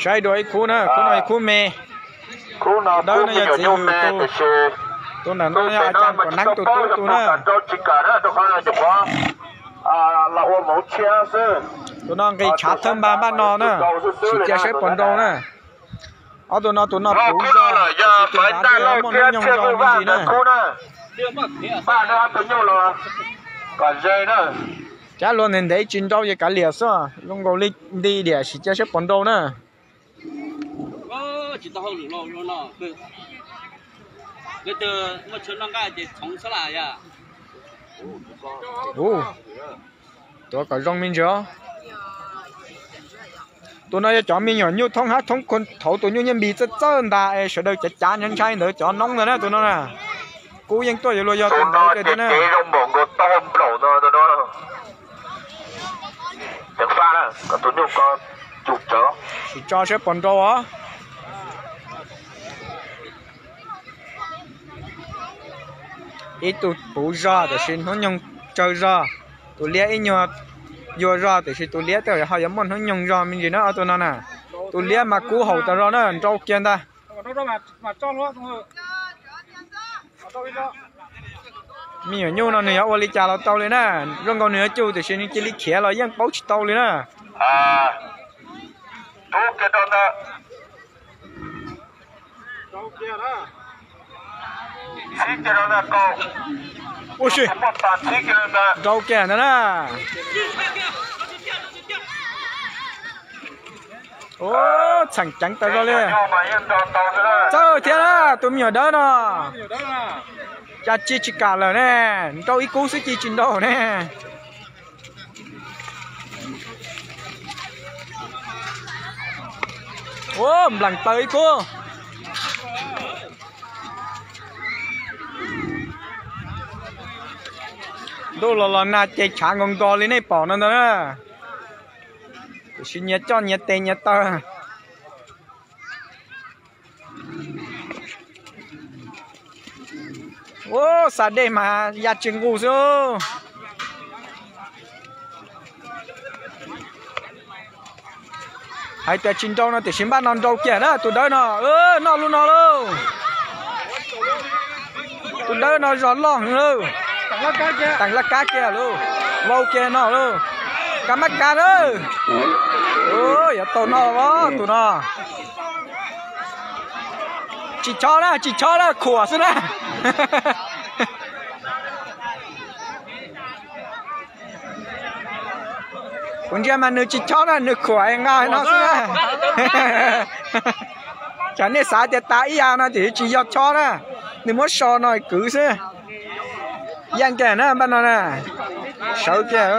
Saib dua ib khub na, khub no ib khub me. Dawb no yog txiv hwm tus, tus ntawm no yog a cag kom neeb tus tub tus na. Tus no nqis tshav thawj npa npaj no na, sim cia saib puas nrau na. Ob tug no tus no puv zog, tus nrad yog muaj hnub nyoog zog me ntsis na. Cab luag ntev ntev tsis nrau ces kav liam xwb, zoo nkaus li nti diam, sim cia saib puas nrau na. Tuav kom zoo me ntsis os. Tus no yog cov me nyuam nyuj thoob hab thoob, thaum tus nyuj nyiaj npis txawj txawj ntas es sawv daws cav cav ntshai ntshai ntawd cov noob ntawd na, tus no na. Kub yeej tuaj yuav luag yog tus ntawd tiag tiag na. Sim tso saib puas nrau os. Ib tug puv zog tiam sis hnub nyoog tsawg zog. Tus liab ib nyuag yuag zog tiam sis tus liab tej zaum ho yuav muaj hnub nyoog zog me ntsis na ob tug no na. Tus liab mas kub haum tas zog na, nrau kiag ntag. Me nyuam nyuj no nws yuav ua li cas los tau li na. Zoo nkaus nws yuav cug tiam sis nws cia li khiav los yeej paub tsis tau li na. Ua si, nrau kiag ntag na. Txheem ceev tas zog li. Txawj thiab na tus me nyuam dawb no. Cas ci tsis kam lawm ne, nrau ib kub xwb ci tsis nrau ne. Ua nplees taw ib kub. Ntuj los los nag ces tshav nkaus nkaus li nej pom no ntag na. Tiam sis nyias coj nyias tes nyias taw. Ua, xa dej mas ya tsis nqus xwb. Hais tias tsis nrau no tiam sis npaj no nrau kiag na tus dawb no, noj lub no lauj. Tus dawb no zog loj heev lauj. Teem laj kab kiag lauj. Vau kiag no lauj. Kab mab kab na. Yuav tau noj os tus no. Tsis chob na, tsis chob na, khuam xwb na. Kuv ntsia mas nws tsis chob na, nws khuam nqa no xwb na. Tsam nej xav tias tas ib yam no tiam sis tsis yog chob na, nws muab so no kwv xwb. Yeej kiag na npaj no na, sawv kiag.